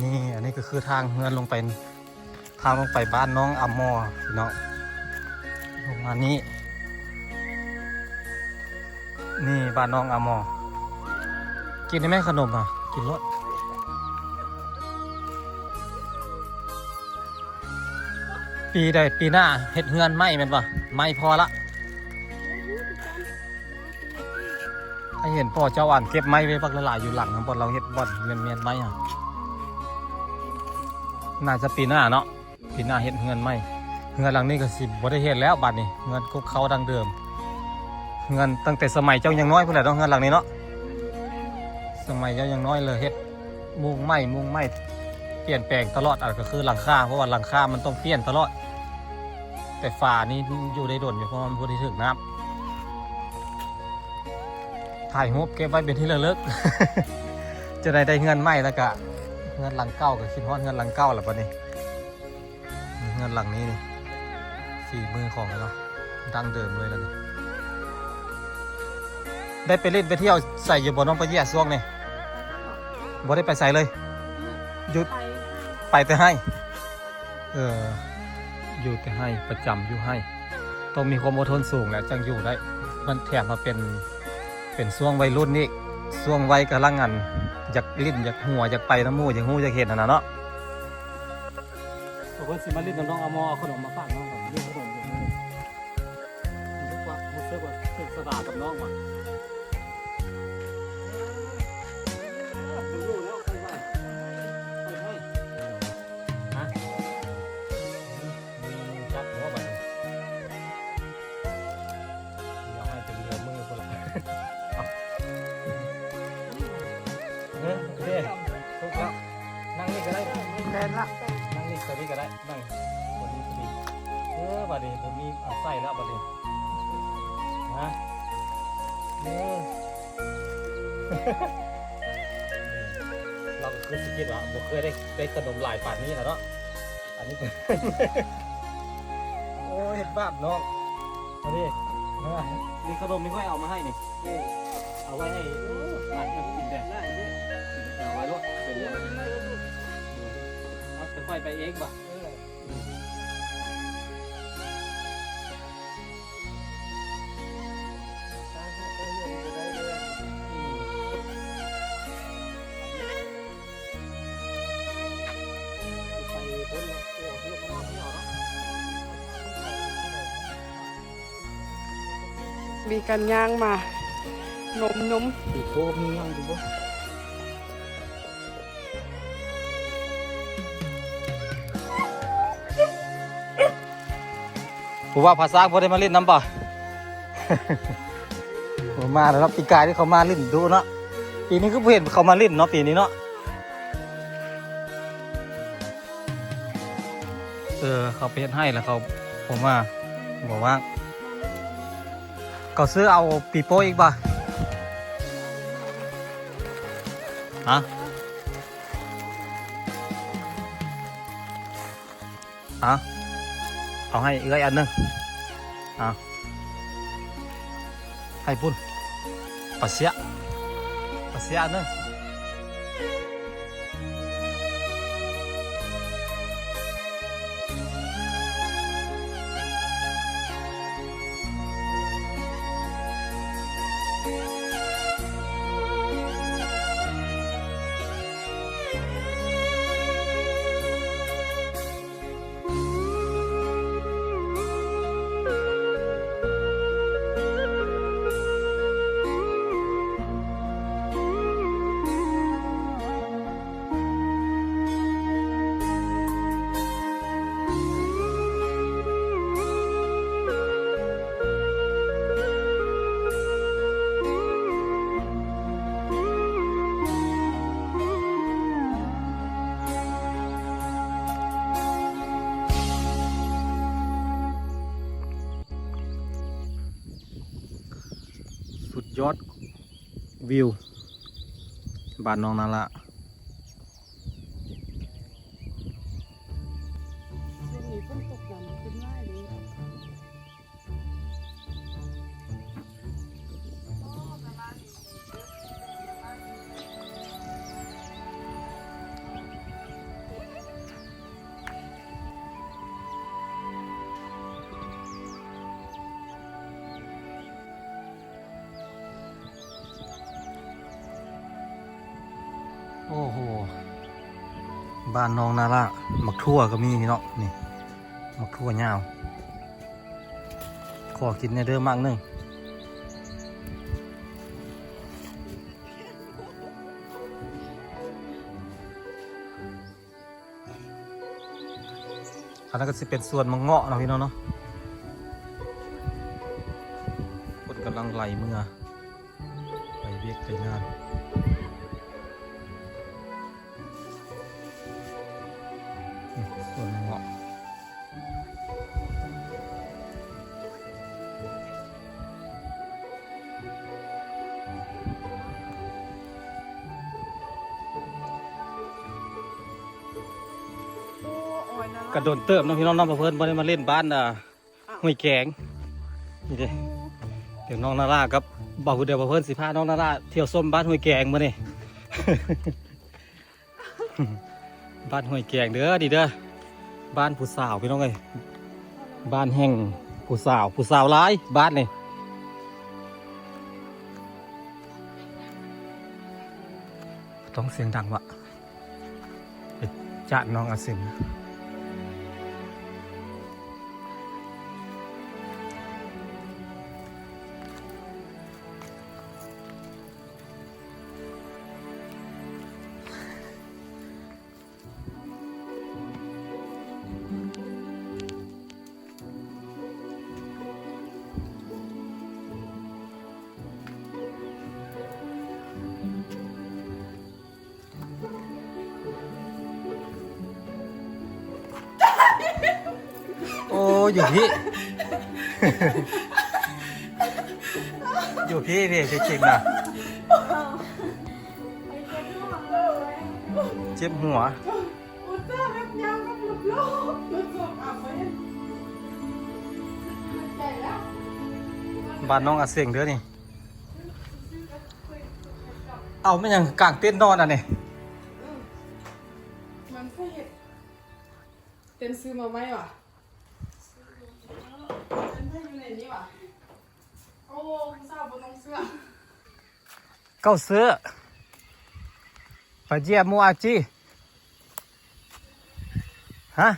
ນີ້ ອັນນີ້ກໍຄືທາງເຮືອນລົງໄປ ທາງລົງໄປບ້ານນ້ອງອາມໍພີ່ນ້ອງ ປະມານນີ້. ນີ້ບ້ານນ້ອງອາມໍ. ກິນໄດ້ໄໝຂະໜົມນະ? ກິນໂລດ. ປີໃດ ປີໜ້າເຮັດເຮືອນໃໝ່ແມ່ນບໍ່? ໄມ້ພໍລະ. ໃຫ້ເຫັນພໍ່ເຈົ້າອັນເກັບໄມ້ໄວ້ບັກຫຼາຍໆຢູ່ຫຼັງ ບ່ອນລາວເຮັດບ່ອນແມ່ນໆໄມ້ຫັ້ນ. ໜ້າຈະປີໜ້າເນາະ. ປີໜ້າເຮັດເຮືອນໃໝ່. ເຮືອນຫຼັງນີ້ກໍຊິບໍ່ໄດ້ເຮັດແລ້ວບາດນີ້. ເຮືອນຄຸກເຄົ້າດັ້ງເດີມ. ເຮືອນຕັ້ງແຕ່ສະໄໝເຈົ້າຍັງນ້ອຍພຸ້ນແຫຼະເນາະ ເຮືອນຫຼັງນີ້ເນາະ. ສະໄໝເຈົ້າຍັງນ້ອຍເລີຍເຮັດມຸງໃໝ່ ມຸງໃໝ່ ປ່ຽນແປງຕະຫຼອດ. ອັນກໍຄືຫຼັງຄາ ເພາະວ່າຫຼັງຄາມັນຕ້ອງປ່ຽນຕະຫຼອດ. ແຕ່ຝານີ້ຢູ່ໄດ້ດົນຢູ່ ເພາະວ່າມັນບໍ່ໄດ້ຖືກນ້ຳ. ຖ່າຍຮູບເກັບໄວ້ເປັນທີ່ລະລຶກ. ຈະໄດ້ ໄດ້ເຮືອນໃໝ່ແລ້ວກະ ເຮືອນຫຼັງເກົ່າ ກໍຄິດຮອດເຮືອນຫຼັງເກົ່າແລ້ວບາດນີ້. ເຮືອນຫຼັງນີ້ນີ້ ຝີມືຂອງເນາະ ດັ້ງເດີມເລີຍລະນີ້. ໄດ້ໄປຫຼິ້ນໄປທ່ຽວໃສຢູ່ບໍ່ນ້ອງປາເຢຍຊ່ວງນີ້? ບໍ່ໄດ້ໄປໃສເລີຍ? ຢູ່ ໄປແຕ່ໄຮ່. ເອີ ຢູ່ແຕ່ໄຮ່ ປະຈຳຢູ່ໄຮ່. ຕ້ອງມີຄວາມອົດທົນສູງແຫຼະ ຈັ່ງຢູ່ໄດ້. ມັນແຖມມາເປັນ ເປັນຊ່ວງໄວລຸ້ນອີກ ຊ່ວງໄວກຳລັງອັນ ຢາກຫຼິ້ນ ຢາກຫົວ ຢາກໄປນຳໝູ່ ຢາກຮູ້ຢາກເຫັນຫັ້ນນະເນາະ. ເພິ່ນຊິມາຫຼິ້ນນຳນ້ອງອາມໍ ເອົາຂະໜົມມາຝາກນ້ອງກ່ອນ. ເລື່ອງຂະໜົມ ຮູ້ສຶກວ່າ ຮູ້ສຶກວ່າຖືກຊະຕາກັບນ້ອງວ່າ. ຮູ້ແລ້ວ ໃຜວ່າ ໃຜໃຫ້ ຮະ? ມີຈັບຫົວບັດນີ້ ດຽວໃຫ້ຈົນເຫຼືອມືພຸ້ນລະ. ເອີ ໂອເຄ ທຸກແລ້ວ. ນັ່ງນີ້ກໍໄດ້ ແມ່ນລະ ນັ່ງນີ້ກໍໄດ້ ນັ່ງພໍດີ ພໍດີ. ເອີ ບັດນີ້ບໍ່ມີອາໄສແລ້ວບັດນີ້ ຮະ? ເອີ ລາວກໍຄືຊິຄິດວ່າບໍ່ເຄີຍໄດ້ ໄດ້ຂະໜົມຫຼາຍປານນີ້ລະເນາະ. ອັນນີ້ ໂອ້ ເຮັດບາບນ້ອງ. ອັນນີ້ ນີ້ຂະໜົມນີ້ຂ້ອຍເອົາມາໃຫ້ນີ້ ເອົາໄວ້ໃຫ້ຫຼານກິນແດ່. ເອົາໄວ້ໂລດ ເປັນຫຍັງ ເອົາແຕ່ຂ້ອຍໄປເອງບາດ. ມີການຍ່າງມາ ນົມ ນົມ ອີໂຄມີຫຍັງຢູ່ບໍ່? ຜູ້ວ່າພາສາບໍ່ໄດ້ມາຫຼິ້ນນຳບໍ່? ບໍ່ມາແລ້ວເນາະ. ປີກາຍນີ້ເຂົາມາຫຼິ້ນດຸເນາະ ປີນີ້ຄືບໍ່ເຫັນເຂົາມາຫຼິ້ນເນາະ ປີນີ້ເນາະ. ເອີ ເຂົາໄປເຮັດໄຮ່ແລ້ວເຂົາບໍ່ມາ ບໍ່ວ່າງ. ເຂົາຊື້ເອົາປີໂປ້ອີກບໍ່? ຮະ? ເອົາ ເອົາໃຫ້ເອື້ອຍອັນໜຶ່ງ ເອົາ ໃຫ້ພຸ້ນ ປາເຊຍ ປາເຊຍອັນໜຶ່ງ. ສຸດຍອດວິວບ້ານໜອງນາລະ. ຊ່ວງນີ້ຝົນຕົກໜັກຂຶ້ນຫຼາຍເດ້. ເ ໂອ້ໂຫ ບ້ານໜອງນາລາ ໝາກຖົ່ວກໍມີພີ່ນ້ອງ ນີ້ ໝາກຖົ່ວຍາວ ຂໍກິນແດ່ເດີໝາກໜຶ່ງ. ອັນນັ້ນກໍຊິເປັນສວນໝາກເງາະເນາະພີ່ນ້ອງເນາະ ຄົນກຳລັງໄຫຼເມືອ ໄປວຽກໄປງານ. ອືມ ສວນໝາກເງາະ. ກະດົນເຕີບເນາະພີ່ນ້ອງເນາະ ບໍ່ເພິ່ນບໍ່ໄດ້ມາຫຼິ້ນບ້ານ ອ່າ ຫ້ວຍແກງ ນີ້ເດ້. ດຽວນ້ອງນາລາກັບ ບໍ່ ດຽວບໍ່ເພິ່ນຊິພານ້ອງນາລາທ່ຽວຊົມບ້ານຫ້ວຍແກງມື້ນີ້. ບ້ານຫ້ວຍແກງເດີ ນີ້ເດີ ບ້ານຜູ້ສາວພີ່ນ້ອງເອີຍ ບ້ານແຫ່ງຜູ້ສາວ ຜູ້ສາວຫຼາຍບ້ານນີ້. ຕ້ອງສຽງດັງວະ ໄປຈາກນ້ອງອາເຊັງ. ໂອ້ ຢູ່ພີ້ ຢູ່ພີ້ ພີ້ ເຈັບນະ ເຈັບຫົວ. ບ້ານນ້ອງອາເສັງເດີນີ້. ເອົາ ແມ່ນຫຍັງກາງເຕັນນອນອັນນີ້? ເຕັນຊື້ມາໄວ້ຫວາ? ເຕັນໄວ້ຢູ່ໃນນີ້ຫວາ? ໂອ້ ຜູ້ສາວບໍ່ນຸ່ງເສື້ອ. ເກົ້າເສື້ອ ປາເຈຍ ໂມອາຈິ ຮະ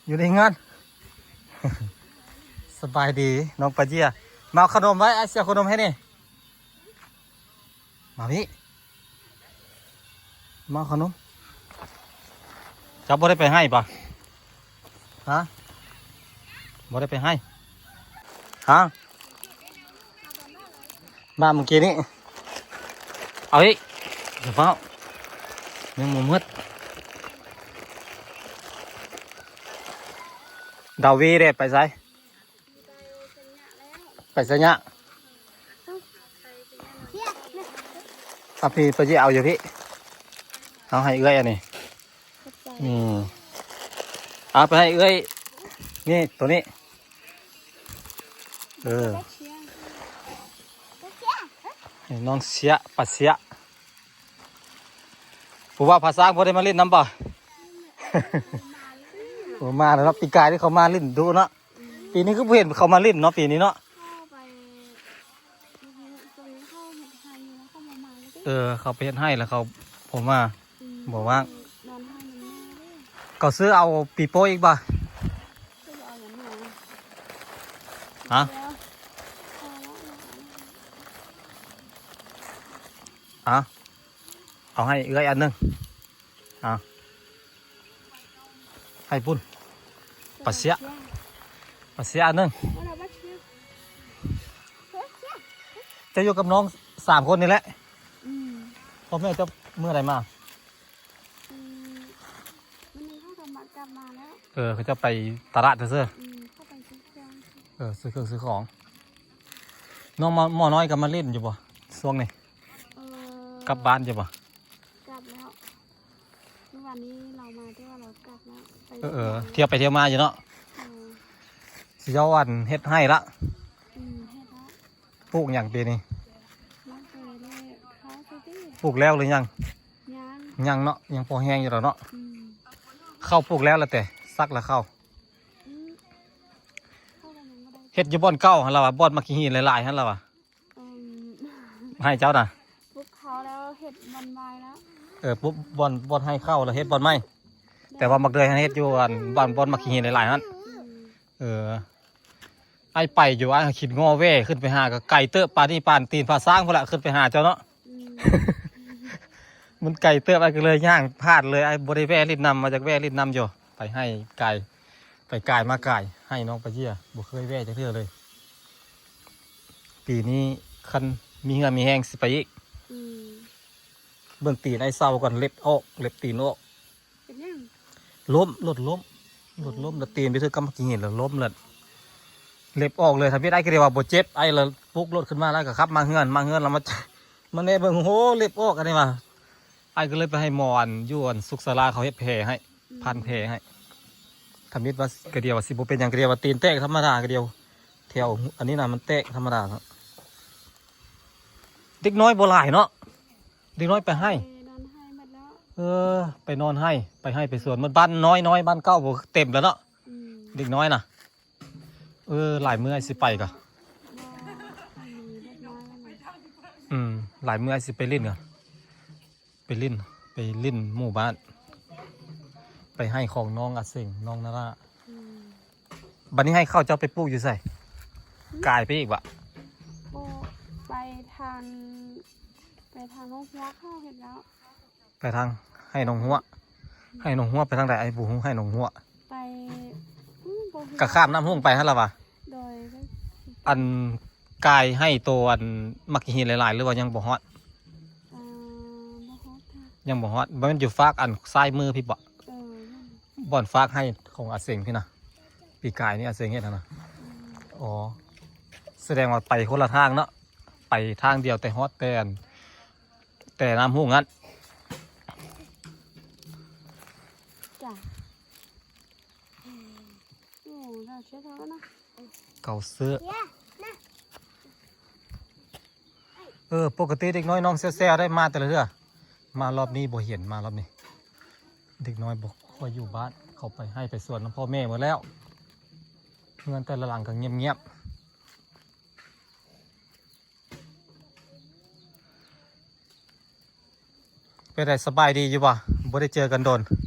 ຢູ່ໃນເຮືອນ. ສະບາຍດີ ນ້ອງປາເຈຍ ມາເອົາຂະໜົມໄວ້ ອ້າຍຊິເອົາຂະໜົມໃຫ້ນີ້. ມາພີ້ ມາເອົາຂະໜົມ. ເຈົ້າບໍ່ໄດ້ໄປໄຮ່ປະ? ຮະ ບໍ່ໄດ້ໄປໄຮ່? ຮະ ມາມື້ກີ້ນີ້. ເອົາອີກ ຢ່າຟ້າວ ຍັງບໍ່ໝົດ. ດາວີເດ້ ໄປໃສ? ໄປຊະຍະ. ເອົາພີ້ ໄປເອົາຢູ່ພີ້ ເອົາໃຫ້ເອື້ອຍອັນນີ້. ຂອບໃຈ. ນີ້ ເອົາໄປໃຫ້ເອື້ອຍ ນີ້ ໂຕນີ້ ເອີ ໃຫ້ນ້ອງເຊຍ ປາເຊຍ. ຜູ້ວ່າພາຊ້າງບໍ່ໄດ້ມາຫຼິ້ນນຳບໍ່? ບໍ່ມາແລ້ວເນາະ ປີກາຍນີ້ເຂົາມາຫຼິ້ນດຸເນາະ. ອືມ ປີນີ້ຄືບໍ່ເຫັນເຂົາມາຫຼິ້ນເນາະ ປີນີ້ເນາະ. ເຂົາໄປ ເຂົາເຮັດໄຮ່ແລ້ວເຂົາບໍ່ມາເລີຍ. ເອີ ເຂົາໄປເຮັດໄຮ່ແລ້ວເຂົາບໍ່ມາ. ອືມ ບໍ່ວ່າງ. ນອນໄຮ່ນອນນາເດ້. ເຂົາຊື້ເອົາປີໂປ້ອີກບໍ່? ຊື້ເອົາຫຍັງມາ? ຮະ? ເອົາແລ້ວ ເອົາແລ້ວ ເອົາແລ້ວ. ອະ ເອົາໃຫ້ເອື້ອຍອັນໜຶ່ງ. ເອົາ ໃຫ້ປຸ້ນ ປາເຊຍ ປາເຊຍອັນໜຶ່ງ. ເຈົ້າຢູ່ກັບນ້ອງສາມຄົນນີ້ແຫຼະ. ອືມ ພໍ່ແມ່ເຈົ້າເມື່ອໃດມາ? ອືມ ມື້ນີ້ເຂົາກໍມາ ກັບມາແລ້ວ. ເອີ ເຂົາເຈົ້າໄປຕະຫຼາດຊື່ໆ. ອືມ ເຂົາໄປຊື້ເຄື່ອງ. ເອີ ຊື້ເຄື່ອງຊື້ຂອງ. ນ້ອງໝໍນ້ອຍກໍມາຫຼິ້ນຢູ່ບໍ່ຊ່ວງນີ້? ເອີ ກັບບ້ານຢູ່ບໍ່? ກັບແລ້ວ. ມື້ວານນີ້ລາວມາ ແຕ່ວ່າລາວກັບແລ້ວ. ໄປ ເອີ ທ່ຽວໄປທ່ຽວມາຢູ່ເນາະ. ເອີ ຊິເຈົ້າອັນເຮັດໄຮ່ລະ. ອືມ ເຮັດລະ. ປູກຫຍັງປີນີ້? ປູກແລ້ວຫຼືຍັງ? ຍັງ ຍັງເນາະ ຍັງພໍແຮງຢູ່ດອກເນາະ. ອືມ ເຂົ້າປູກແລ້ວລະແຕ່ ສັກລະເຂົ້າ. ອືມ ເຮັດຢູ່ບ່ອນເກົ່າຫັ້ນລະວ່າ ບ່ອນໝາກຂີ້ຫີນຫຼາຍໆຫັ້ນລະວ່າ. ອືມ ໃຫ້ເຈົ້ານະ ປູກເຂົ້າແລ້ວເຮັດ ບ່ອນໄມ້ແລ້ວ ເອີ ປຸບ ບ່ອນ ບ່ອນໃຫ້ເຂົ້າແລ້ວເຮັດບ່ອນໃໝ່. ແຕ່ວ່າໝາກເດືອຍຫັ້ນເຮັດຢູ່ອັນ ບ່ອນ ບ່ອນໝາກຂີ້ຫີນຫຼາຍໆຫັ້ນ. ອືມ ເອີ ອ້າຍໄປຢູ່ ອ້າຍເອົາຂີ້ງໍແຫວ່ຂຶ້ນໄປຫາ ກໍໄກເຕີບ ປານນີ້ປານຕີນພາຊ້າງພຸ້ນລະ ຂຶ້ນໄປຫາເຈົ້າເນາະ. ອືມ ມັນໄກເຕີບ ອ້າຍກໍເລີຍຍ່າງຜ່ານເລີຍ ອ້າຍບໍ່ໄດ້ແວ່ຫຼິ້ນນຳ ວ່າຢາກແວ່ຫຼິ້ນນຳຢູ່ ໄປໄຮ່ກາຍ ໄປກາຍມາກາຍ ໄຮ່ນ້ອງປາເຢ້ຍ ບໍ່ເຄີຍແວ່ຈັກເທື່ອເລີຍ. ປີນີ້ຄັນມີເຫື່ອມີແຮງຊິໄປອີກ. ອືມ ເບິ່ງຕີນອ້າຍເຊົາກ່ອນ ເລັບອອກ ເລັບຕີນອອກ. ເປັນຫຍັງ? ລົ້ມ ລົດລົ້ມ ລົດລົ້ມ ອືມ ແລ້ວຕີນໄປຖືກກັບໝາກຂີ້ຫີນ ແລ້ວລົ້ມ ແລ້ວເລັບອອກເລີຍ. ທຳອິດອ້າຍກໍເລີຍວ່າບໍ່ເຈັບ ອ້າຍລະປຸກລົດຂຶ້ນມາ ແລ້ວກໍຂັບມາເຮືອນ ມາເຮືອນແລ້ວມາ ມາແນເບິ່ງ ໂອ້ ເລັບອອກ ອັນນີ້ວ່າ. ອ້າຍກໍເລີຍໄປໃຫ້ໝໍອັນຢູ່ອັນສຸກສາລາເຂົາເຮັດແຜໃຫ້ ອືມ ພັນແຜໃຫ້. ທຳອິດວ່າກະດຽວວ່າຊິບໍ່ເປັນຫຍັງ ກະດຽວວ່າຕີນແຕກທຳມະດາ ກະດຽວແຖວອັນນີ້ນະ ມັນແຕກທຳມະດາເນາະ. ເດັກນ້ອຍບໍ່ຫຼາຍເນາະ ເດັກນ້ອຍໄປໄຮ່ ໄປນອນໄຮ່ໝົດແລ້ວ. ເອີ ໄປນອນໄຮ່ ໄປໄຮ່ໄປສວນໝົດ ບ້ານນ້ອຍໆ ບ້ານເກົ່າບໍ່ເຕັມແລ້ວເນາະ. ອືມ ເດັກນ້ອຍນະ ເອີ ຫຼາຍມື້ອ້າຍຊິໄປກະ ບໍ່ ໄປມີເດັກນ້ອຍແລ້ວນະ. ອືມ ຫຼາຍມື້ອ້າຍຊິໄປຫຼິ້ນກະ ໄປຫຼິ້ນ ໄປຫຼິ້ນໝູ່ບ້ານ ໄປໄຮ່ຂອງນ້ອງອາເສັງ ນ້ອງນາລາ. ອືມ ບັດນີ້ໄຮ່ເຂົ້າເຈົ້າໄປປູກຢູ່ໃສ? ຫື? ກາຍໄປອີກວະ? ບໍ່ ໄປທາງ ໄປທາງໜອງຫົວເຂົາເຮັດແລ້ວ. ໄປທາງໄຮ່ໜອງຫົວ ໄຮ່ໜອງຫົວໄປທາງໃດ? ອ້າຍບໍ່ຮູ້ໄຮ່ໜອງຫົວ. ໄປ ອືມ ບໍ່ຮູ້ ກະຂ້າມນ້ຳຮຸ່ງໄປຫັ້ນລະວະ. ໂດຍ ອັນກາຍໄຮ່ໂຕອັນໝາກຫີນຫຼາຍໆ ຫຼືວ່າຍັງບໍ່ຮອດ? ອ່າ ບໍ່ຮອດ ຍັງບໍ່ຮອດ. ບໍ່ແມ່ນຢູ່ຟາກອັນຊ້າຍມືພີ້ບໍ? ເອີ ບ່ອນຟາກໄຮ່ຂອງອາເສັງພີ້ນະ ປີກາຍນີ້ອາເສັງເຮັດຫັ້ນນະ. ອືມ ອໍ ສະແດງວ່າໄປຄົນລະທາງເນາະ ໄປທາງດຽວແຕ່ຮອດແຕ່ອັນ ແຕ່ນ້ຳຮຸ່ງຫັ້ນ. ຈ້ະ ໂອ້ ເຂົາເສື້ອ ເອີ ປົກກະຕິເດັກນ້ອຍນ້ອງແຊວໆ ໄດ້ມາແຕ່ລະເທື່ອ ມາລອບນີ້ບໍ່ເຫັນ ມາລອບນີ້ເດັກນ້ອຍບໍ່ຄ່ອຍຢູ່ບ້ານ ເຂົາໄປໄຮ່ໄປສວນນຳພໍ່ແມ່ໝົດແລ້ວ ເຮືອນແຕ່ລະຫຼັງກໍງຽບໆ. ເປັນໃດ ສະບາຍດີຢູ່ບໍ່? ບໍ່ໄດ້ເຈີກັນດົນ.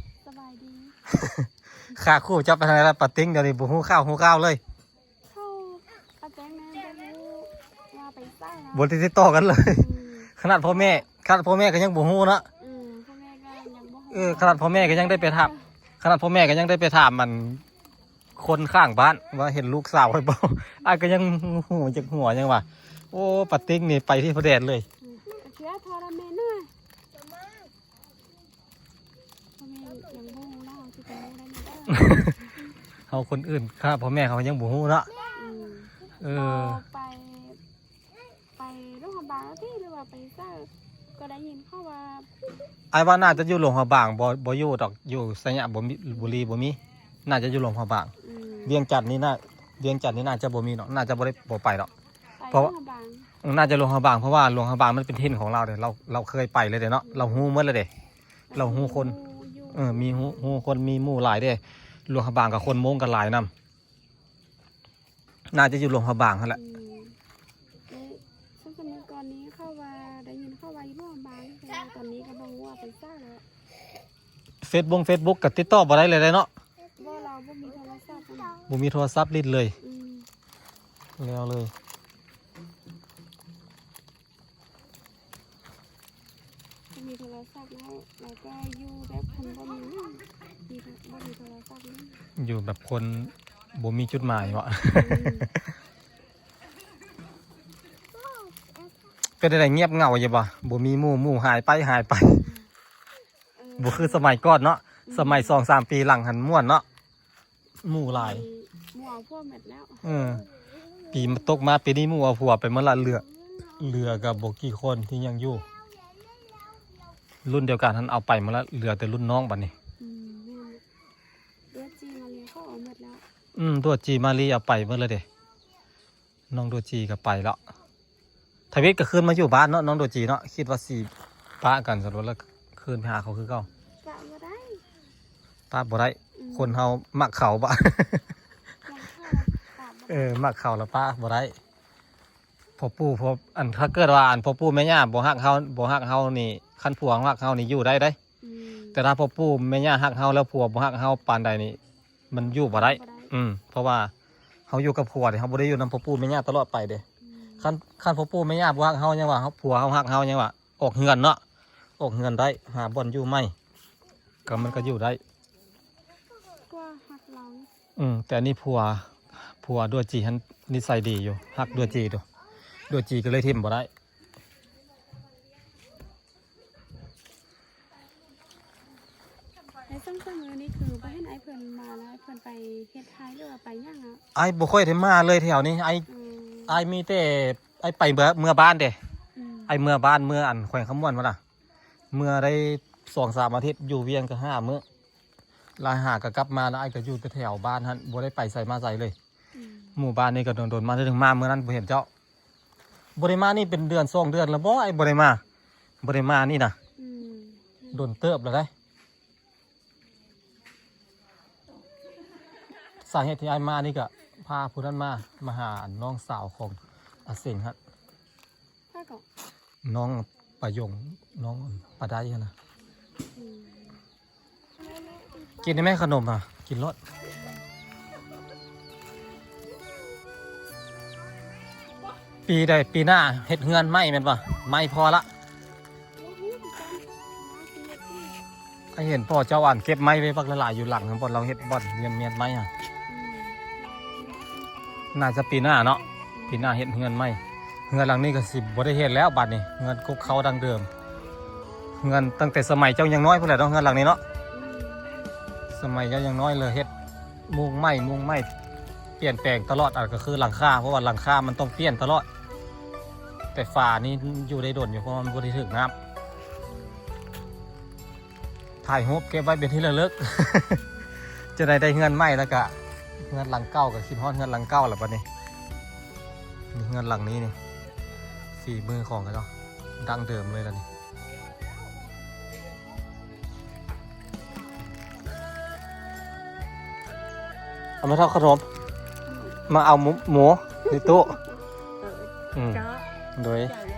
ສະບາຍດີ. ຄາຄູ່ເຈົ້າໄປທາງໃດລະ? ປາຕິງດຽວນີ້ບໍ່ຮູ້ຂ່າວຮູ້ຄາວເລີຍ. ເຂົາ ປາແຕງນັ້ນບໍ່ຮູ້ວ່າໄປໃສນະ ບໍ່ໄດ້ຕິດຕໍ່ກັນເລີຍ. ອືມ ຂະໜາດພໍ່ແມ່ ຂະໜາດພໍ່ແມ່ກໍຍັງບໍ່ຮູ້ເນາະ. ອືມ ພໍ່ແມ່ກໍຍັງບໍ່ຮູ້. ເອີ ຂະໜາດພໍ່ແມ່ກໍຍັງໄດ້ໄປຖາມ ຂະໜາດພໍ່ແມ່ກໍຍັງໄດ້ໄປຖາມອັນ ຄົນຂ້າງບ້ານວ່າເຫັນລູກສາວຂ້ອຍບໍ່? ອ້າຍກໍຍັງຫົວຈັກຫົວຫຍັງວ່າ ໂອ້ ປາຕິກນີ້ໄປທີ່ພະແດນເລີຍ. ອືມ ກະເຊື່ອທໍ່ລະແມ່ນະ ພໍ່ແມ່ຍັງບໍ່ຮູ້ເນາະ ເຮົາຊິໄປຮູ້ໄດ້ແນວໃດ? ເຮົາຄົນອື່ນ ຂະໜາດພໍ່ແມ່ເຮົາຍັງບໍ່ຮູ້ເນາະ. ອືມ ເອີ ບໍ່ໄປ ໄປຫຼວງພະບາງຕິ ຫຼືວ່າໄປໃສ? ກໍໄດ້ຍິນເຂົາວ່າ ອ້າຍວ່າໜ້າຈະຢູ່ຫຼວງພະບາງ ບໍ່ ບໍ່ຢູ່ດອກ ຢູ່ໄຊຍະບໍ່ມີ ບຸລີບໍ່ມີ ໜ້າຈະຢູ່ຫຼວງພະບາງ. ອືມ ວຽງຈັນນີ້ໜ້າ ວຽງຈັນນີ້ໜ້າຈະບໍ່ມີເນາະ ໜ້າຈະບໍ່ໄດ້ ບໍ່ໄປດອກ. ໄປ ເພາະວ່າ ຫຼວງພະບາງ ອືມ ໜ້າຈະຫຼວງພະບາງ ເພາະວ່າຫຼວງພະບາງມັນເປັນຖິ່ນຂອງລາວເດ້ ລາວ ລາວເຄີຍໄປເລີຍເດ້ເນາະ. ອືມ ລາວຮູ້ໝົດເລີຍເດ້ ລາວຮູ້ຄົນ ລາວຮູ້ຢູ່ ເອີ ມີຮູ້ ຮູ້ຄົນ ມີໝູ່ຫຼາຍເດ້. ຫຼວງພະບາງກັບຄົນມົ້ງກໍຫຼາຍນຳ. ໜ້າຈະຢູ່ຫຼວງພະບາງຫັ້ນແຫຼະ. ອືມ ເອີ ສະເໝີກ່ອນນີ້ເຂົາວ່າ ໄດ້ຍິນເຂົາວ່າຢູ່ຫຼວງພະບາງ ແຕ່ວ່າຕອນນີ້ກໍບໍ່ຮູ້ວ່າໄປໃສແລ້ວ. ເຟສບົງເຟສບຸກກໍຕິດຕໍ່ບໍ່ໄດ້ເລີຍເດ້ເນາະ. ບໍ່ ລາວບໍ່ມີໂທລະສັບນະ ບໍ່ມີໂທລະສັບຫຼິ້ນເລີຍ. ອືມ ແລ້ວເລີຍ. ບໍ່ມີໂທລະສັບແລ້ວ ແລ້ວກໍຢູ່ແບບຄົນບໍ່ມີ ມີ ບໍ່ມີໂທລະສັບເລີຍ ຢູ່ແບບຄົນບໍ່ມີຈຸດໝາຍເນາະ. ອືມ ເປັນຈັ່ງໃດ ງຽບເຫງົາຢູ່ບໍ່? ບໍ່ມີໝູ່ ໝູ່ຫາຍໄປ ຫາຍໄປ. ເອີ ບໍ່ຄືສະໄໝກ່ອນເນາະ. ອືມ ສະໄໝສອງສາມປີຫຼັງຫັ້ນມ່ວນເນາະ. ໝູ່ຫຼາຍ ໝູ່ເອົາຜົວໝົດແລ້ວ. ເອີ ປີຕົກມາປີນີ້ໝູ່ເອົາຜົວໄປໝົດລະ ເຫຼືອ ເຫຼືອກໍບໍ່ກີ່ຄົນທີ່ຍັງຢູ່. ລຸ້ນດຽວກັນຫັ້ນເອົາໄປໝົດລະ ເຫຼືອແຕ່ລຸ້ນນ້ອງບັດນີ້. ອືມ ແມ່ນ ດວດຈີມາລີເຂົາເອົາໝົດແລ້ວ. ອືມ ດວດຈີມາລີເອົາໄປໝົດລະເດ້. ນ້ອງໂດຈີກໍໄປແລ້ວ. ທະວິດກໍຄືນມາຢູ່ບ້ານເນາະ ນ້ອງໂດຈີເນາະ. ຄິດວ່າຊິປະກັນຊັ້ນ ແລ້ວຄືນໄປຫາເຂົາຄືເກົ່າ. ປະບໍ່ໄດ້ ປະບໍ່ໄດ້. ອືມ ຄົນເຮົາມັກເຂົາບະ ມັກເຂົາ ປະບໍ່ໄດ້. ເອີ ມັກເຂົາແລ້ວປະບໍ່ໄດ້. ພໍ່ປູ່ ພໍ່ ອັນ ຖ້າເກີດວ່າ ອັນ ພໍ່ປູ່ແມ່ຍ່າບໍ່ຮັກເຮົາ ບໍ່ຮັກເຮົານີ້ ຄັນຜົວເຮົາຮັກເຮົານີ້ຢູ່ໄດ້ເດ້. ອືມ ແຕ່ຖ້າພໍ່ປູ່ແມ່ຍ່າຮັກເຮົາແລ້ວ ຜົວບໍ່ຮັກເຮົາປານໃດນີ້ ມັນຢູ່ບໍ່ໄດ້. ຢູ່ບໍ່ໄດ້. ອືມ ເພາະວ່າເຮົາຢູ່ກັບຜົວນີ້ ເຮົາບໍ່ໄດ້ຢູ່ນຳພໍ່ປູ່ແມ່ຍ່າຕະຫຼອດໄປເດ້. ອືມ ຄັນ ຄັນພໍ່ປູ່ແມ່ຍ່າບໍ່ຮັກເຮົາ ຍັງວ່າເຮົາ ຜົວເຮົາຮັກເຮົາ ຍັງວ່າອອກເຮືອນເນາະ ອອກເຮືອນໄດ້ ຫາບ່ອນຢູ່ໃໝ່ ກໍມັນກໍຢູ່ໄດ້ ກວ່າຮັກເຮົາ. ອືມ ແຕ່ອັນນີ້ຜົວ ຜົວດັວຈີຫັ້ນນິໄສດີຢູ່ ຮັກດັວຈີຢູ່ ດັວຈີກໍເລີຍຖິ້ມບໍ່ໄດ້. ໃນຊ່ວງສາມມື້ນີ້ຄືບໍ່ເຫັນອ້າຍເພິ່ນມາແລ້ວ ອ້າຍເພິ່ນໄປເຮັດໄຮ່ ຫຼືວ່າໄປຫຍັງອະ? ອ້າຍບໍ່ຄ່ອຍໄດ້ມາເລີຍແຖວນີ້ ອ້າຍ ອືມ ອ້າຍມີແຕ່ ອ້າຍໄປເມືອ ເມືອບ້ານເດ້. ອືມ ອ້າຍເມືອບ້ານ ເມືອອັນແຂວງຄຳມ່ວນພຸ້ນນະ ເມືອໄດ້ສອງສາມອາທິດ ຢູ່ວຽງກໍຫ້າມື້ ລາຍຫາກໍກັບມາ ແລ້ວອ້າຍກໍຢູ່ແຕ່ແຖວບ້ານຫັ້ນ ບໍ່ໄດ້ໄປໃສມາໃສເລີຍ. ອືມ ໝູ່ບ້ານນີ້ກໍດົນໆມາເທື່ອໜຶ່ງ ມາເມື່ອນັ້ນບໍ່ເຫັນເຈົ້າ ບໍ່ໄດ້ມານີ້ເປັນເດືອນສອງເດືອນແລ້ວບໍ່ ອ້າຍບໍ່ໄດ້ມາ ບໍ່ໄດ້ມານີ້ນະ. ອືມ ດົນເຕີບແລ້ວເດ້. ສາເຫດທີ່ອ້າຍມານີ້ກໍພາຜູ້ນັ້ນມາ ມາຫານ້ອງສາວຂອງອາເສັງຫັ້ນ ໃຜກໍ ນ້ອງປາຢົງ ນ້ອງປາໄດ້ຫັ້ນນະ. ອືມ ກິນໄດ້ໄໝຂະໜົມນະ? ກິນໂລດ. ປີໃດ ປີໜ້າເຮັດເຮືອນໃໝ່ແມ່ນບໍ່? ໃໝ່ພໍລະ. ອ້າຍເຫັນພໍ່ເຈົ້າອັນເກັບໄມ້ໄວ້ບັກຫຼາຍໆຢູ່ຫຼັງຫັ້ນ ບ່ອນລາວເຮັດບ່ອນຍຽມເມຍນໄມ້ຫັ້ນ. ອືມ ໜ້າຈະປີໜ້າເນາະ ປີໜ້າເຮັດເຮືອນໃໝ່. ເຮືອນຫຼັງນີ້ກໍຊິບໍ່ໄດ້ເຮັດແລ້ວບາດນີ້ ເຮືອນກົກເຄົ້າດັ້ງເດີມ ເຮືອນຕັ້ງແຕ່ສະໄໝເຈົ້າຍັງນ້ອຍພຸ້ນແຫຼະເນາະ ເຮືອນຫຼັງນີ້ເນາະ. ອືມ ສະໄໝເຈົ້າຍັງນ້ອຍເລີຍ ເຮັດມຸງໃໝ່ ມຸງໃໝ່ ປ່ຽນແປງຕະຫຼອດ ອັນກໍຄືຫຼັງຄາ ເພາະວ່າຫຼັງຄາມັນຕ້ອງປ່ຽນຕະຫຼອດ. ແຕ່ຝານີ້ຢູ່ໄດ້ດົນຢູ່ ເພາະວ່າມັນບໍ່ໄດ້ຖືກນ້ຳ. ຖ່າຍຮູບເກັບໄວ້ເປັນທີ່ລະລຶກ ຈະໄດ້ ໄດ້ເຮືອນໃໝ່ ແລ້ວກະເຮືອນຫຼັງເກົ່າ ກໍຄິດຮອດເຮືອນຫຼັງເກົ່າແລ້ວບັດນີ້. ນີ້ເຮືອນຫຼັງນີ້ນີ້ ຝີມືຂອງເຂົາເນາະ ດັ້ງເດີມເລີຍລະນີ້. ເອົາແມ່ເຖົ້າຂະໜົມ ມາເອົາໝູ ໝູຢູ່ຕູ້. ເອີ ອືມ ເຈົ້າ ໂດຍ ເຈົ້າເລີ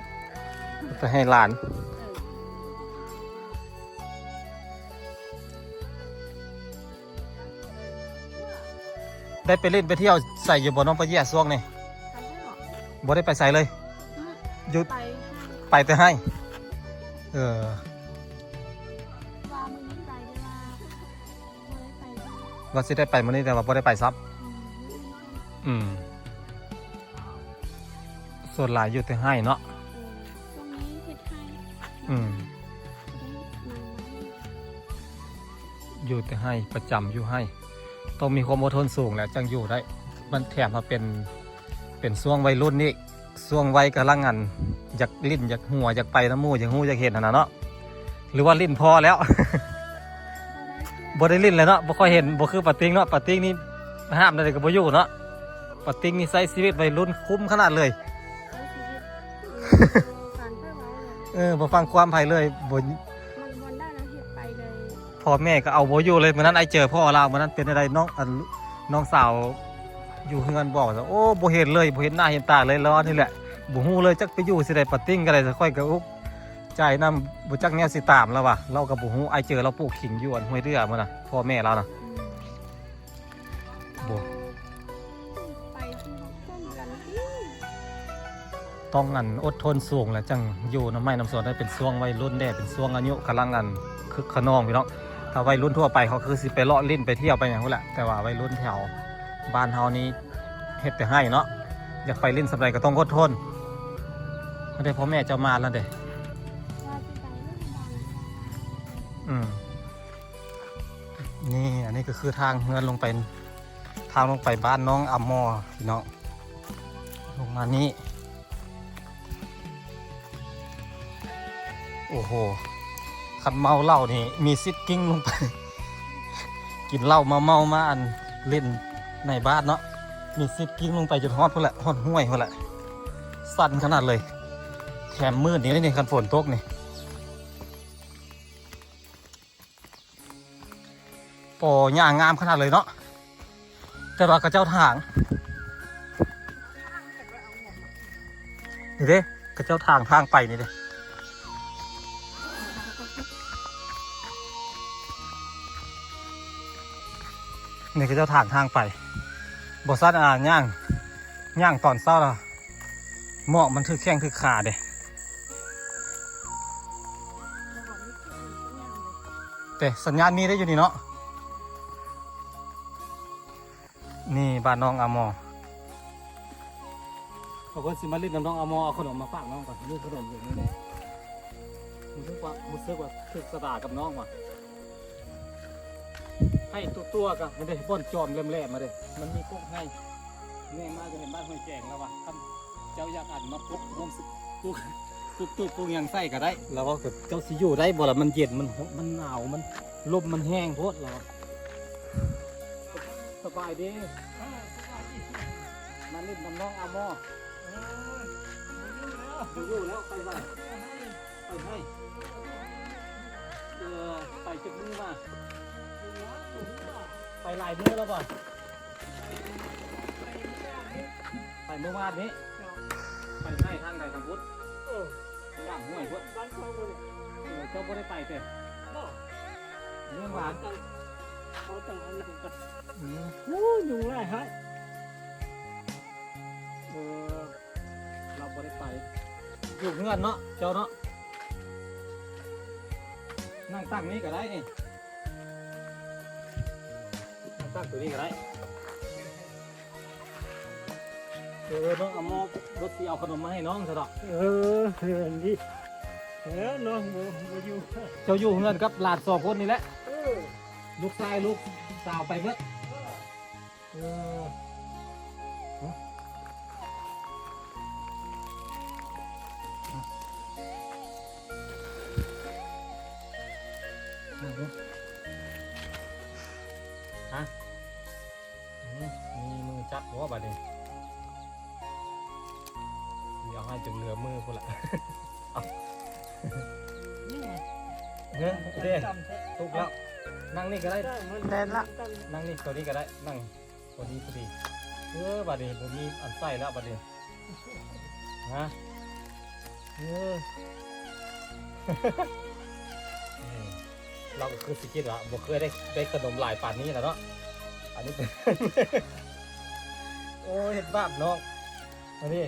ຍ ໄປໃຫ້ຫຼານ. ເອີ ໄດ້ໄປຫຼິ້ນໄປທ່ຽວໃສຢູ່ບໍ່ ນ້ອງປາເຢຍ ຊ່ວງນີ້? ບໍ່ໄດ້ໄປໃສເລີຍ. ອືມ ຢູ່ ໄປ ໄປແຕ່ໄຮ່. ເອີ ວ່າມື້ນີ້ໄປ ແຕ່ວ່າບໍ່ໄດ້ໄປ. ວ່າຊິໄດ້ໄປມື້ນີ້ ແຕ່ວ່າບໍ່ໄດ້ໄປຊ້ຳ. ອືມ ອືມ ສ່ວນຫຼາຍຢູ່ແຕ່ໄຮ່ເນາະ. ເອີ ຊ່ວງນີ້ເຮັດໄຮ່. ອືມ ບໍ່ໄດ້ມາບ້ານ. ຢູ່ແຕ່ໄຮ່ ປະຈຳຢູ່ໄຮ່ ຕ້ອງມີຄວາມອົດທົນສູງແຫຼະ ຈັ່ງຢູ່ໄດ້. ມັນແຖມວ່າເປັນ ເປັນຊ່ວງໄວລຸ້ນອີກ ຊ່ວງໄວກຳລັງ ອັນ ຢາກຫຼິ້ນ ຢາກຫົວ ຢາກໄປນຳໝູ່ ຢາກຮູ້ ຢາກເຫັນຫັ້ນນະເນາະ. ຫຼືວ່າຫຼິ້ນພໍແລ້ວ ບໍ່ໄດ້ຫຼິ້ນແລ້ວເນາະ. ບໍ່ຄ່ອຍເຫັນ ບໍ່ຄືປາຕິງເນາະ. ປາຕິງນີ້ຫ້າມແນວໃດກໍບໍ່ຢູ່ເນາະ. ປາຕິງນີ້ໃຊ້ຊີວິດໄວລຸ້ນຄຸ້ມຂະໜາດເລີຍ. ເອີ ບໍ່ຟັງຄວາມໃຜເລີຍ ບໍ່ ມັນບໍ່ໄດ້ແລ້ວ ເຮັດໄປເລີຍ. ພໍ່ແມ່ກໍເອົາບໍ່ຢູ່ເລີຍ. ມື້ນັ້ນອ້າຍເຈີພໍ່ລາວ ມື້ນັ້ນເປັນຈັ່ງໃດ ນ້ອງ ອັນ ນ້ອງສາວຢູ່ເຮືອນບອກ ໂອ້ ບໍ່ເຫັນເລີຍ ບໍ່ເຫັນໜ້າເຫັນຕາເລີຍ ລາວວ່ານີ້ແຫຼະ. ບໍ່ຮູ້ເລີຍຈັກໄປຢູ່ຊິໃດ. ປາຕິງກໍໄດ້ ຂ້ອຍກໍອຸກໃຈນຳ ບໍ່ຈັກແນວຊິຕາມລາວວ່າ. ລາວກໍບໍ່ຮູ້ ອ້າຍເຈີລາວປູກຂິງຢູ່ ອັນ ຫ້ວຍເດື່ອພຸ້ນນະ ພໍ່ແມ່ລາວນະ. ອືມ ບໍ່ ໄປທີ່ເຮົາເບິ່ງກັນຕິ ຕ້ອງອັນອົດທົນສູງແຫຼະ ຈັ່ງຢູ່ນຳໄມ້ນຳສວນໄດ້. ເປັນຊ່ວງໄວລຸ້ນແດ່ ເປັນຊ່ວງອາຍຸກຳລັງອັນຄຶກຂະນອງພີ່ນ້ອງ. ຖ້າໄວລຸ້ນທົ່ວໄປເຂົາຄືຊິໄປເລາະຫຼິ້ນໄປທ່ຽວໄປຫຍັງພຸ້ນແຫຼະ ແຕ່ວ່າໄວລຸ້ນແຖວບ້ານເຮົານີ້ເຮັດແຕ່ໄຮ່ເນາະ. ຢາກໄປຫຼິ້ນສ່ຳໃດກໍຕ້ອງອົດທົນ. ອັນເດ ພໍ່ແມ່ເຈົ້າມາແລ້ວເດ. ອືມ ນີ້ ອັນນີ້ກໍຄືທາງເຮືອນລົງໄປ ທາງລົງໄປບ້ານນ້ອງອາມໍພີ່ນ້ອງ ລົງມານີ້. ໂອ້ໂຫ ຄັນເມົາເຫຼົ້ານີ້ມີສິດກິ້ງລົງໄປ ກິນເຫຼົ້າມາເມົາມາ ອັນ ຫຼິ້ນໃນບ້ານເນາະ ມີສິດກິ້ງລົງໄປຈົນຮອດພຸ້ນແຫຼະ ຮອດຫ້ວຍພຸ້ນແຫຼະ. ສັ່ນຂະໜາດເລີຍ ແຖມມືດນີ້ເດ້ນີ້ ຄັນຝົນຕົກນີ້. ໂອ້ ຫຍ້າງາມຂະໜາດເລີຍເນາະ ແຕ່ວ່າເຂົາເຈົ້າຖາງ ນີ້ເດ້ ເຂົາເຈົ້າຖາງທາງໄປນີ້ເດ້. ນີ້ເຂົາເຈົ້າຖາງທາງໄປ ບໍ່ຊັ້ນ ອ່າ ຍ່າງ ຍ່າງຕອນເຊົ້າລະ ໝອກມັນຖືກແຂ້ງຖືກຂາເດ້. ແຕ່ສັນຍານມີໄດ້ຢູ່ນີ້ເນາະ. ນີ້ບ້ານນ້ອງອາມໍ ເຮົາກໍຊິມາຫຼິ້ນນຳນ້ອງອາມໍ ເອົາຂະໜົມມາຝາກນ້ອງກ່ອນ. ມີຂະໜົມຢູ່ນີ້ ຮູ້ສຶກວ່າ ຮູ້ສຶກວ່າຖືກຊະຕາກັບນ້ອງວ່າ ໃຫ້ຕົວໆ ກໍໄດ້ບ່ອນຈອມແຫຼມໆ ມາເດ້ ມັນມີກົກໄຮ່ ແນມມາຈະເຫັນບ້ານຫ້ວຍແຈງແລ້ວວ່າ ຄັນເຈົ້າຢາກອັນມາປົກຮ່ວມ ປຸກ ປຸກຕູບປຸກຫຍັງໃສ່ກໍໄດ້. ລາວວ່າ ເຈົ້າຊິຢູ່ໄດ້ບໍ່ລະ ມັນເຢັນ ມັນ ມັນໜາວ ມັນ ລົມມັນແຮງໂພດ. ລາວວ່າ ສະບາຍດີ ມາຫຼິ້ນນຳນ້ອງອາມໍ. ເອີ ບໍ່ຢູ່ແລ້ວ ໄປໃສ ໄປໃສ ເອີ ໄປຈັກມື້ມາ ໄປຫຼາຍມື້ແລ້ວບໍ່? ໄປມື້ວານນີ້ ໄປໃສ ທາງໃດ ທາງພຸ້ນ ເອີ ຂ້າມຫ້ວຍພຸ້ນ ບ້ານເຂົາບໍ່ໄດ້ ເອີ ເຈົ້າບໍ່ໄດ້ໄປເຕີ ບໍ່ ເມືອງວານ ເຂົາຕັ້ງ ເຂົາຕັ້ງອັນນັ້ນ ອືມ ໂອ້ ຍຸງຫຼາຍຫາຍ ເອີ ລາວບໍ່ໄດ້ໄປ ຢູ່ເຮືອນເນາະ ເຈົ້າເນາະ ນັ່ງຕັ້ງນີ້ກໍໄດ້ນີ້ ນັ່ງຕັ້ງໂຕນີ້ກໍໄດ້. ເອີ ນ້ອງອາມໍ ລົດຊິເອົາຂະໜົມມາໃຫ້ນ້ອງຊະດອກ. ເອີ ເອີ ດີ ເອີ ນ້ອງບໍ່ ບໍ່ຢູ່ ເຈົ້າຢູ່ເຮືອນກັບຫຼານສອງຄົນນີ້ແຫຼະ. ເອີ ລູກຊາຍລູກສາວໄປເບິດ. ເອີ ເອີ ຮະ ອືມ ມີມືຈັບບໍ່ບາດນີ້ ຊິເອົາໃຫ້ຈົນເຫຼືອມືພຸ້ນລະ. ເອີ ເດ້ ທຸກແລ້ວ ນັ່ງນີ້ກໍໄດ້ ໄດ້ລະ ນັ່ງນີ້ ໂຕນີ້ກໍໄດ້ ນັ່ງ ພໍດີ ພໍດີ ເອີ ບາດນີ້ບໍ່ມີອັນໃສ່ແລ້ວບາດນີ້ ຮະ ເອີ ລາວກໍຄືຊິຄິດວ່າບໍ່ເຄີຍໄດ້ ໄດ້ຂະໜົມຫຼາຍປານນີ້ລະເນາະ ອັນນີ້ ໂອ້ຍ ເຮັດບາບນ້ອງ ອັນນີ້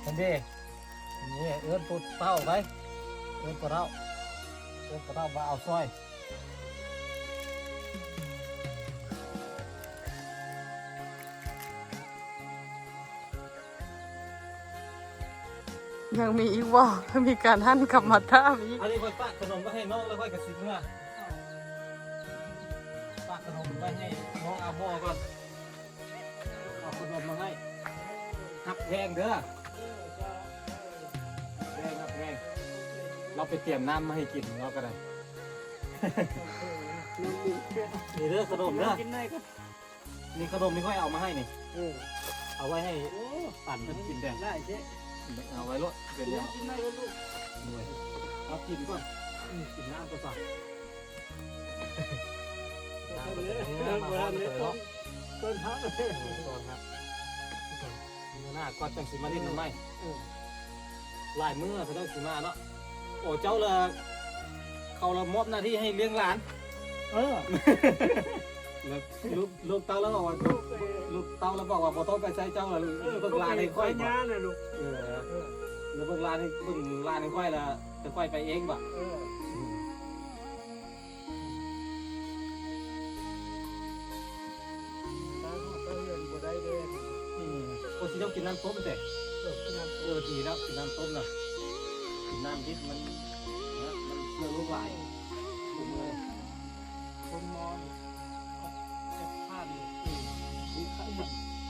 ອັນນີ້ ນີ້ ເອີ້ນປູເຕົ້າໄປ ເອີ້ນປູເຕົ້າ ເອີ້ນປູເຕົ້າມາເອົາຊ່ອຍ. ຍັງມີອີກບໍ່? ມີການຫັນກັບມາຖາມອີກ. ອັນນີ້ຂ້ອຍຝາກຂະໜົມໄວ້ໃຫ້ນ້ອງ ແລ້ວຂ້ອຍກໍຊິເມືອ. ຝາກຂະໜົມໄວ້ໃຫ້ນ້ອງອາມໍກ່ອນ. ເອົາຂະໜົມມາໃຫ້. ຮັກແພງເດີ. ແພງ ຮັກແພງ. ລາວໄປຕຽມນ້ຳມາໃຫ້ກິນ ລາວກໍໄດ້. ນີ້ເດີ ຂະໜົມເດີ. ນີ້ຂະໜົມທີ່ຂ້ອຍເອົາມາໃຫ້ນີ້. ເອີ ເອົາໄວ້ໃຫ້ ໂອ້ ປັນເພິ່ນກິນແດ່. ໄດ້ເດ້. ເອົາໄວ້ໂລດ ເປັນຫຍັງ. ກິນໄດ້ເລີຍລູກ. ໂດຍ. ເອົາກິນກ່ອນ. ອືມ ກິນນ້ຳກ່ອນຊະ. ນ້ຳກໍຈະເອົາມາໃຫ້ເນາະ. ຕົ້ນຮັກ ເອີ ຕົ້ນຮັກ. ມື້ໜ້າກ່ອນຈັ່ງຊິມາຫຼິ້ນນຳໃໝ່. ເອີ ຫຼາຍມື້ລະເຂົາເຈົ້າຊິມາເນາະ. ໂອ້ ເຈົ້າລະ ເຂົາລະມອບໜ້າທີ່ໃຫ້ລ້ຽງຫຼານ. ເອີ ລູກ ລູກເຕົ້າລະບອກວ່າ ລູກເຕົ້າລະບອກວ່າບໍ່ຕ້ອງໄປໃຊ້ເຈົ້າລະ ເອີ ເບິ່ງຫຼານໃຫ້ຂ້ອຍ. ເອີ ເອີ ເບິ່ງຫຼານໃຫ້ ເບິ່ງຫຼານໃຫ້ຂ້ອຍລະ ແຕ່ຂ້ອຍໄປເອງບາດ. ເອີ ອືມ. ຕາມເຮົາໄປເຮືອນບໍ່ໄດ້ເດ້. ອືມ ໂອ້ ຊິເຈົ້າກິນນ້ຳຕົ້ມແທ້. ເອີ ກິນນ້ຳ ເອີ ດີແລ້ວ ກິນນ້ຳຕົ້ມນະ. ກິນນ້ຳດິບມັນ ມັນເຊື້ອໂລກຫຼາຍ. ຄົນມອງ ອືມ ຖ້າ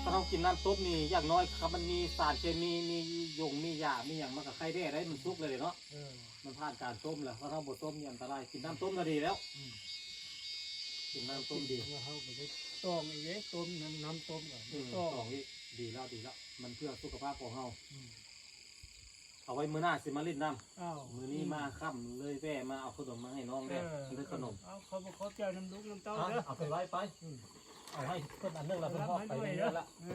ເຮົາກິນນ້ຳຕົ້ມນີ້ ຢ່າງໜ້ອຍ ຄັນມັນມີສານເຄມີ ມີຢົງ ມີຢາ ມີຫຍັງ ມັນກໍໄຄແດ່ໄດ໋ ມັນສຸກແລ້ວເດເນາະ. ເອີ ມັນຜ່ານການຕົ້ມແລ້ວ ຖ້າເຮົາບໍ່ຕົ້ມນີ້ອັນຕະລາຍ. ກິນນ້ຳຕົ້ມລະດີແລ້ວ. ອືມ ກິນນ້ຳຕົ້ມດີ. ເຮົາກໍໄດ້ຕອງອີກເດ້ ຕົ້ມນ້ຳ ນ້ຳຕົ້ມກໍ ອືມ ຕອງ ຕອງອີກ. ດີແລ້ວ ດີແລ້ວ ມັນເພື່ອສຸຂະພາບຂອງເຮົາ. ອືມ ເອົາໄວ້ມື້ໜ້າຊິມາຫຼິ້ນນຳ. ອ້າວ ມື້ນີ້ ອືມ ມາຄ່ຳເລີຍແວ່ມາເອົາຂະໜົມມາໃຫ້ນ້ອງແດ່. ເອີ ໄດ້ຂະໜົມ. ເອົາ ຂອບ ຂອບໃຈນຳລູກນຳເຕົ້າເດີ. ເອົາໄປໄວ້ໄປ. ອືມ ເອົາໃຫ້ເພິ່ນອັນໜຶ່ງລະ ເພິ່ນຮອດໄປເມືອແລ້ວ. ເອີ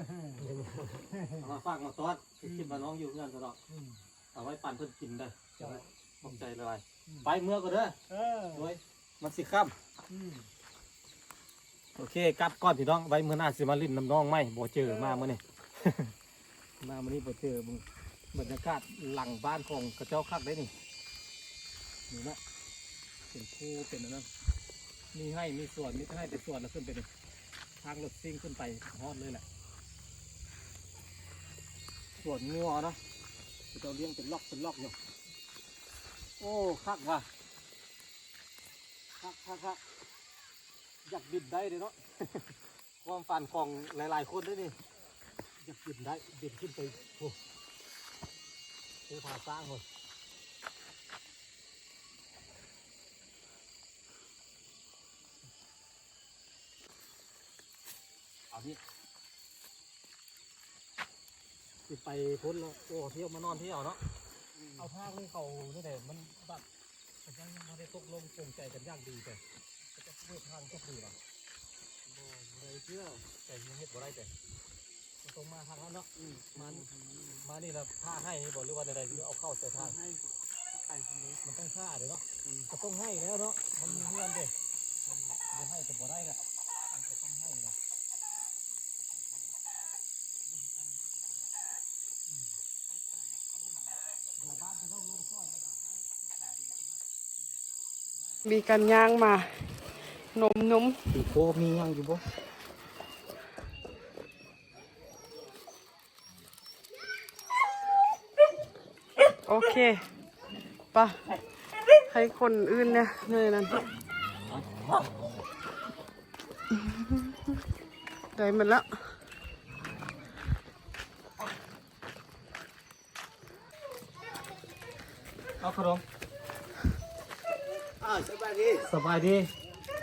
ເອົາມາຝາກມາຕ້ອນ. ອືມ ຄິດວ່ານ້ອງຢູ່ເຮືອນຊະດອກ. ອືມ ເອົາໄວ້ປັນເພິ່ນກິນເດີ. ເຈົ້າ ຂອບໃຈຫຼາຍ. ອືມ ໄປເມືອກ່ອນເດີ. ເອີ ໂດຍ ມັນຊິຄ່ຳ. ອືມ ໂອເຄ ກັບກ່ອນພີ່ນ້ອງ ໄວ້ມື້ໜ້າຊິມາຫຼິ້ນນຳນ້ອງໃໝ່ ບໍ່ເຈີມາມື້ນີ້ ມາມື້ນີ້ບໍ່ເຈີ. ເບິ່ງບັນຍາກາດຫຼັງບ້ານຂອງເຂົາເຈົ້າຄັກເດ້ນີ້ ນີ້ເນາະ ເປັນພູເປັນອັນນັ້ນ ມີໄຮ່ມີສວນ ມີແຕ່ໄຮ່ແຕ່ສວນ ແລ້ວຂຶ້ນໄປນີ້ ທາງລົດຊິ່ງຂຶ້ນໄປຮອດເລີຍແຫຼະ ສວນງົວເນາະ ເຂົາເຈົ້າລ້ຽງເປັນລັອກເປັນລັອກຢູ່. ໂອ້ ຄັກວ່ະ ຄັກໆໆ ຢາກບິນໄດ້ເດ້ເນາະ ຄວາມຝັນຂອງຫຼາຍໆຄົນເດ້ນີ້ ຢາກບິນໄດ້ ບິນຂຶ້ນໄປ ໂອ້ ພູຜາຊ້າງພຸ້ນ. ເອົານີ້ ຊິໄປພຸ້ນແລ້ວ ໂອ້ ທ່ຽວມານອນທ່ຽວເນາະ. ອືມ ເອົາທາງນີ້ເຂົານີ້ແຫຼະ ມັນບັດ ເຂົາເຈົ້າຍັງບໍ່ໄດ້ຕົກລົງປົງໃຈກັນຢ່າງດີ ແຕ່ເຂົາເຈົ້າເປີດທາງຈັກດີລະ ບໍ່ ບໍ່ໄດ້ເທື່ອ ແຕ່ຍັງເຮັດບໍ່ໄດ້ ແຕ່ ມັນຕ້ອງມາທາງນັ້ນເນາະ. ອືມ ມາ ມານີ້ລະຜ່າໄຮ່ນີ້ບໍ່ ຫຼືວ່າແນວໃດ ຫຼືເອົາເຂົ້າໃສ່ທາງ? ໄປທາງນີ້ ມັນຕ້ອງຜ່າເດ້ເນາະ. ອືມ ກໍຕ້ອງໄຮ່ແລ້ວເນາະ ມັນມີເຮືອນເດ້ ບໍ່ໄຮ່ກໍບໍ່ໄດ້ລະ ມັນກໍຕ້ອງໄຮ່ລະ. ມີການຍ່າງມານົມນົມ ມີໂຄມີຫຍັງຢູ່ບໍ່? ໂອເຄ ປະ ໃຫ້ຄົນອື່ນແດ່ ໜ່ວຍນັ້ນ ໄດ້ໝົດແລ້ວ. ເອົາຂະໜົມ. ອ້າວ ສະບາຍດີ ສະບາຍດີ.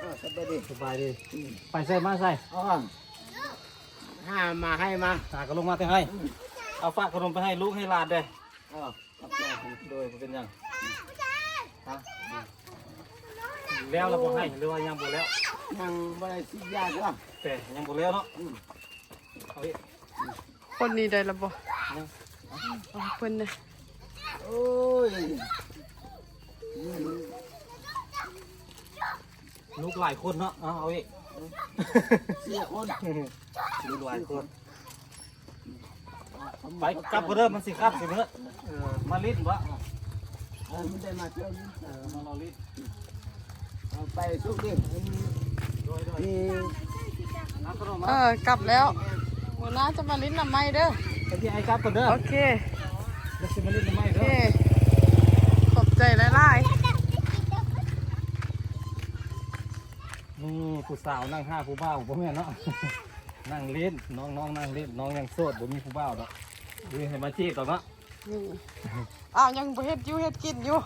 ອ້າວ ສະບາຍດີ ສະບາຍດີ. ອືມ ໄປໃສມາໃສ? ອ້າວ ຫາມາໃຫ້ມາ ຫາກະລົງມາແຕ່ໃຫ້. ອືມ ເອົາຝາກຂະໜົມໄປໃຫ້ລູກໃຫ້ຫຼານເດີ້. ເອີ ຂອບໃຈ. ໂດຍ ບໍ່ເປັນຫຍັງ. ຮະ ແລ້ວລະບໍ່ໃຫ້ ຫຼືວ່າຍັງບໍ່ແລ້ວ? ຍັງບໍ່ໄດ້ສີດຢາເທື່ອ ແຕ່ຍັງບໍ່ແລ້ວເນາະ. ອືມ ເອົາອີກ. ຄົນນີ້ໄດ້ລະບໍ່? ຍັງ ເອົາເພິ່ນນະ. ໂອ້ຍ ລູກຫຼາຍຄົນເນາະ. ເອົາ ເອົາອີກ ສີ່ຄົນ ລູກຫຼາຍຄົນ. ໄປກັບເດີ ມັນຊິຄ່ຳຊິເມີ້ອ. ເອີ ມາຫຼິ້ນບໍ? ເອີ ມັນໄດ້ມາທ່ຽວຫຼິ້ນ. ເອີ ມາເວົ້າຫຼິ້ນ. ເອົາໄປສຸກດິ. ໂດຍ ໂດຍ. ເອີ ກັບແລ້ວ ມື້ໜ້າຈະມາຫຼິ້ນນຳໃໝ່ເດີ. ໄປທີ່ໄອ້ກັບກ່ອນເດີ. ໂອເຄ ແລ້ວຊິມາຫຼິ້ນນຳໃໝ່ເດີ. ໂອເຄ ຂອບໃຈຫຼາຍໆ. ນີ້ຜູ້ສາວນັ່ງຫາຜູ້ບ່າວ ບໍ່ແມ່ນເນາະ ນັ່ງຫຼິ້ນ ນ້ອງໆນັ່ງຫຼິ້ນ. ນ້ອງຍັງໂສດ ບໍ່ມີຜູ້ບ່າວດອກ. ເອີ ໃຫ້ມາຈີບດອກເນາະ. ນີ້ ອ້າວ ຍັງບໍ່ເຮັດຢູ່ເຮັດກິນຢູ່.